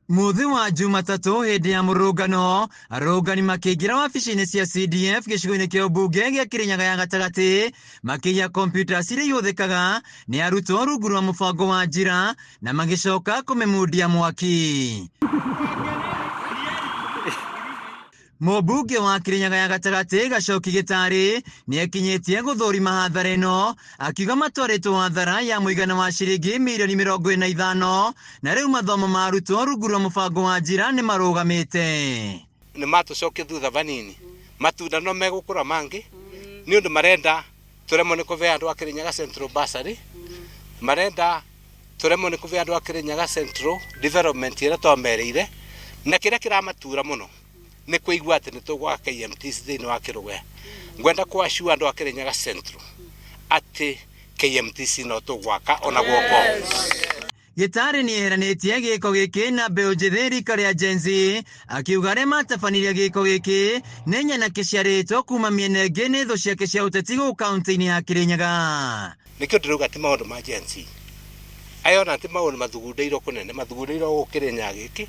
Mũthĩ wa Jumatatũ hĩndĩ ya mũrũngano, arũrũngani makĩingĩra wabici-inĩ cia CDF gĩcigo-inĩ kĩa ũmbunge gĩa Kĩrĩnyaga ya gatagatĩ makĩiya kompiuta ciria ihũthĩkaga nĩ arutwo rungu rwa mũbango wa Ajira na magĩcoka kũmĩmundia mwaki. Mũmbunge wa Kĩrĩnyaga ya gatagatĩ Gacoki Gĩtarĩ nĩekinyĩtie gũthũrima hathara ĩno akiuga matwarĩtwo hathara ya mũigana wa ciringi mirioni 45 na rĩu mathomo ma arutwo rungu rwa mũbango wa Ajira nĩ marũgamĩte. Nĩ matũcokia thutha vanini matunda no megũkũra mangĩ nĩ ũndũ marenda tũremwo nĩ kũve andũ a Kĩrĩnyaga Central bursary, marenda tũremwo nĩ kũve andũ a Kĩrĩnyaga Central development ĩrĩa twamerĩire, na kĩrĩa kĩramatura mũno nĩ kũigua atĩ nĩ tũgwaka KMTC thĩinĩ wa Kĩrũgũya. Ngwenda kũ assure andũ a Kĩrĩnyaga Central atĩ KMTC no tũgwaka ona guoko. Gĩtarĩ nĩeheranĩtie gĩko gĩkĩ na mbeũ njĩthĩ rika rĩa Gen Z, akiuga arĩa matabanirie gĩko gĩkĩ nĩ nyanake ciarĩtwo kuma mĩena ĩngĩ nĩ thũ ciake cia ũteti gũkũ kaunti-inĩ ya Kĩrĩnyaga. Nĩkĩo ndĩrauga ti maũndũ ma Gen Z aya ona ti maũndũ mathugundĩirwo kũnene, mathugundĩirwo gũkũ Kĩrĩnyaga gĩkĩ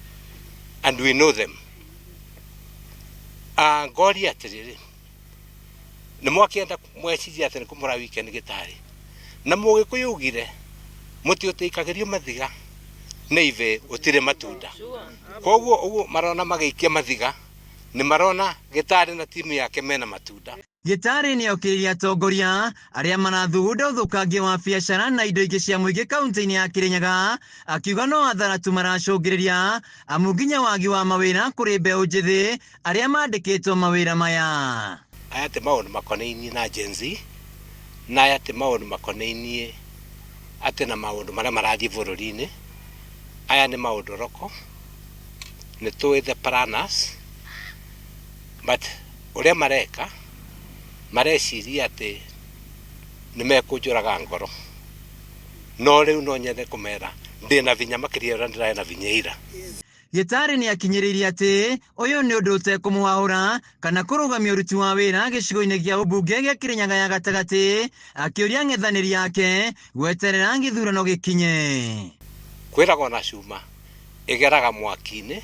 and we know them. Ngoria atĩrĩrĩ, nĩ mwakĩenda mweciria atĩ nĩ kũmũra weekend gĩtarĩ na mũgĩkũyũ ugire mũtĩ ũtĩikagĩrio mathiga nĩ ibe ũtirĩ matunda. Koguo ũguo marona magĩikia mathiga nĩ marona gĩtarĩ na timu yake mena matunda. Gĩtarĩ nĩokĩrĩirie atongoria arĩa marathugunda ũthũkangia wa biacara na indo ingĩ cia mũingĩ kaunti-inĩ ya Kĩrĩnyaga, akiuga no hathara tu maracũngĩrĩria amu nginya wagi wa mawĩra kũrĩ mbeũ njĩthĩ arĩa mandĩkĩtwo mawĩra maya. Aya ti maũndũ makonainie na Gen Z, na aya ti maũndũ makonainie atĩ na maũndũ marĩa marathiĩ bũrũri-inĩ. Aya nĩ maũndũ roko, nĩ tũĩ the planners, but ũrĩa mareka mareciria atĩ nĩ mekũnjũraga ngoro, no rĩu no nyende kũmera ndĩna vinya makĩria ũrĩa ndĩrarĩ na vinya ira. Gĩtarĩ nĩakinyĩrĩirie atĩ ũyũ nĩ ũndũ ũtekũmũhahũra kana kũrũgamia ũruti wa wĩra gĩcigo-inĩ kĩa ũmbunge gĩa Kĩrĩnyaga ya gatagatĩ, akĩũria ang'ethanĩri ake gweterera gĩthurano gĩkinye. Kwĩragwo na cuma ĩgeraga mwaki-inĩ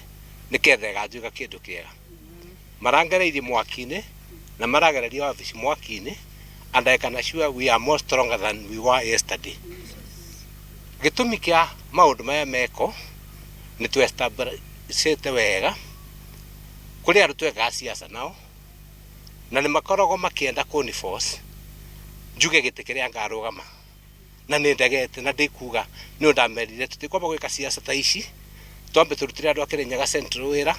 nĩketha ĩgatuĩka kĩndũ kĩega. Marangereirie mwaki-inĩ na maragereria wabici mwaki-inĩ and I can assure we are more stronger than we were yesterday. Gĩtũmi kĩa maũndũ maya meko nĩ tũ establishĩte wega kũrĩ andũ twekaga siasa nao na nĩ makoragwo makĩenda kũni force njuge gĩtĩ kĩrĩa ngarũgama na nĩ ndegete na ndĩkuga nĩ ũndũ ndamerire tũtikwamba gwĩka siasa ta ici twambe tũrutĩre andũ a Kĩrĩnyaga Central wĩra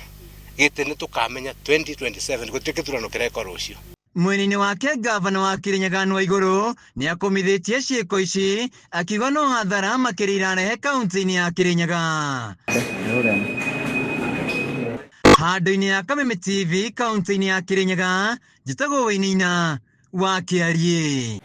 gĩtĩ nĩ tũkamenya 2027 gũtirĩ gĩthurano kĩrekwo rũciũ. Mwena-inĩ wake gavana wa Kĩrĩnyaga Nwaigũrũ nĩakũmithĩtie ciĩko ici akiuga no hathara makĩria irarehe kaunti-inĩ ya Kĩrĩnyaga. Handũ-inĩ ya Kameme TV kaunti-inĩ ya Kĩrĩnyaga, njĩtagwo Wainaina wa Kĩariĩ.